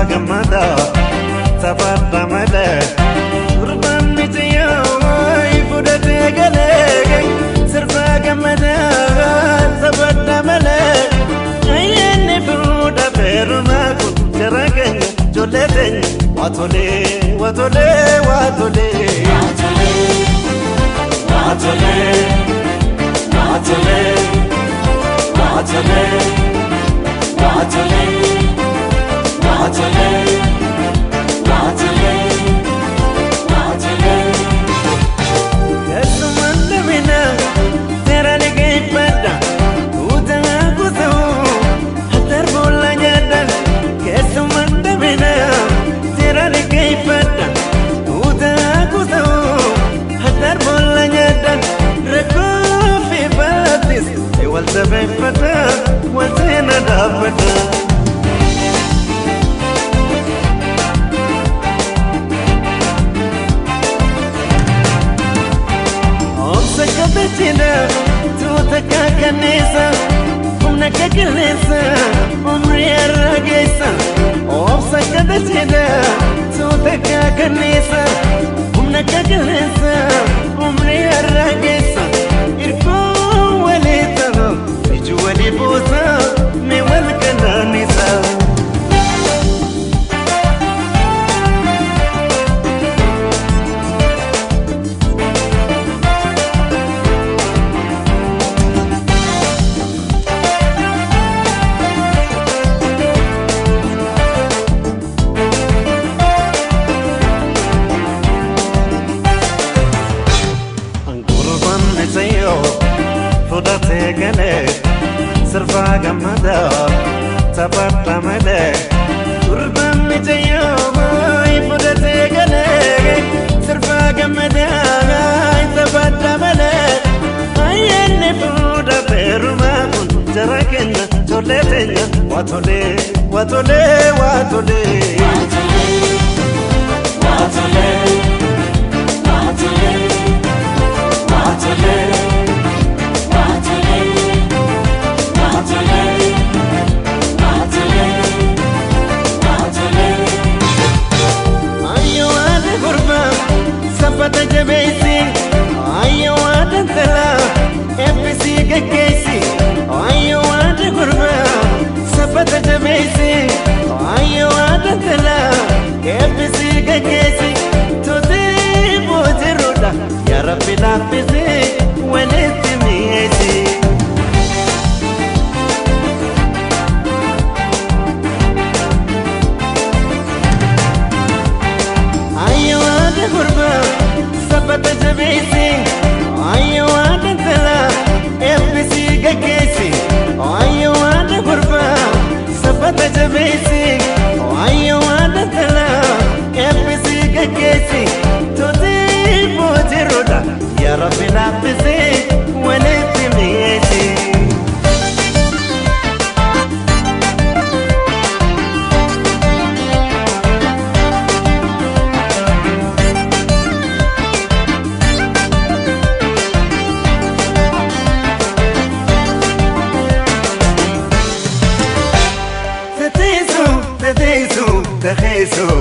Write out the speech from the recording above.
Gammadaa taphaadha malee gurbaan mijaa'oo fudhatee galee sirbaa gammadaa taphaadha malee ayyaanni fuudha feerumaa kun jara keenya ijoollee teenya waatolee waatolee waatolee. Waatolee, waatolee, waatolee, waatolee, waatolee, waatolee, waatolee. Keessumaan dabina seera liqeeffadha tuutaa kusa'u hatar boolla nyaadha. Keessumaan dabina seera liqeeffadha tuutaa kusa'u hatar boolla nyaadha. Rakkoo fi baattis wal sabeeffata wal seena dhaabbata. Obsa kabajina tuuta kakanneessa humna kakilleessa umrii har'a geessa. Obsa kabajina tuuta kakanneessa humna kakilleessa umrii har'a geessa. Irkoo walii ta'u iji walii buusa mee wal kanaanisa. Gurbaan mijaa'oo fudhatee galee sirbaa gammadaa taphaadha malee. Gurbaan mijaa'oo fudhatee galee sirbaa gammadaa taphaadha malee. Ayyaanni fuudha feerumaa kun jara keenya ijoollee teenya waatolee waatolee waatolee. Waatolee, waatolee, waatolee, waatolee, waatolee, waatolee, waatolee. Ayyoo haadha gurbaa saffata jabeessi, ayyoo haadha intalaa eebbisii geggeessi. Ayyoo haadha gurbaa saffata jabeessi, ayyoo haadha intalaa eebbisii geggeessi. Tuutii boojiruudha yaa Rabbi laaffisi walitti mi'eessi. Ayyoo haadha gurbaa saffata jabeessi, ayyoo haadha intalaa eebbisii geggeessi. Ayyoo haadha gurbaa saffata jabeessi, ayyoo haadha intalaa eebbisii geggeessi. Tuutii boojiruudha yaa Rabbi laaffisi walitti mi'eessi. Teteesu, teteesu, teteesu.